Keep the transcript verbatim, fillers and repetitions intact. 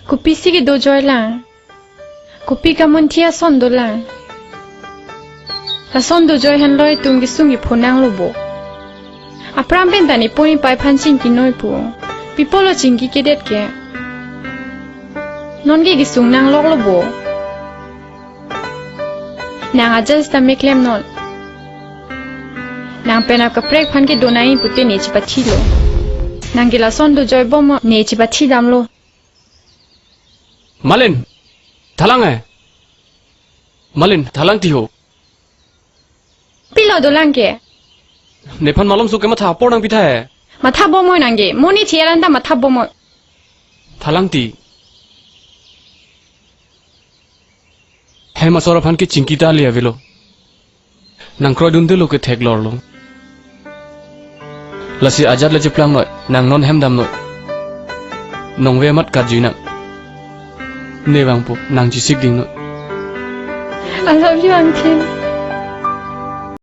Kopisi kedo joi lang? Kopi kamunthi ason dolang? Lason dojoi henlo itum kesung kepho nanglo bo. Aphrang pen ta nepon nepei aphan chingki noi pu. Pi apotlo chingki kedet ke? Non ke kesung nangloklo bo. Nang ajat sita meklem non. Nang penap kaprek aphan kedo nangji pute ne chepathilo. Nang ke lason dojoi bom ne chepathi damlo. Malin, thalang eh. Malin, thalang ti ho. Pilo dolang ke? Nephan malomso kematha apor nangpitha eh. Matha bomnoi nang ke. Monit thi alam ta matha bomnoi. Thalang ti. Hem asor aphan ke chingki ta le avelo. Nang kroidunde lo ke theklorlo. Lasi ajat le cheplang noi, nang non hem damnoi. Nongve amat karjui nang. Ne vangpo, nang chisik dingnoi. I love you, Angthin.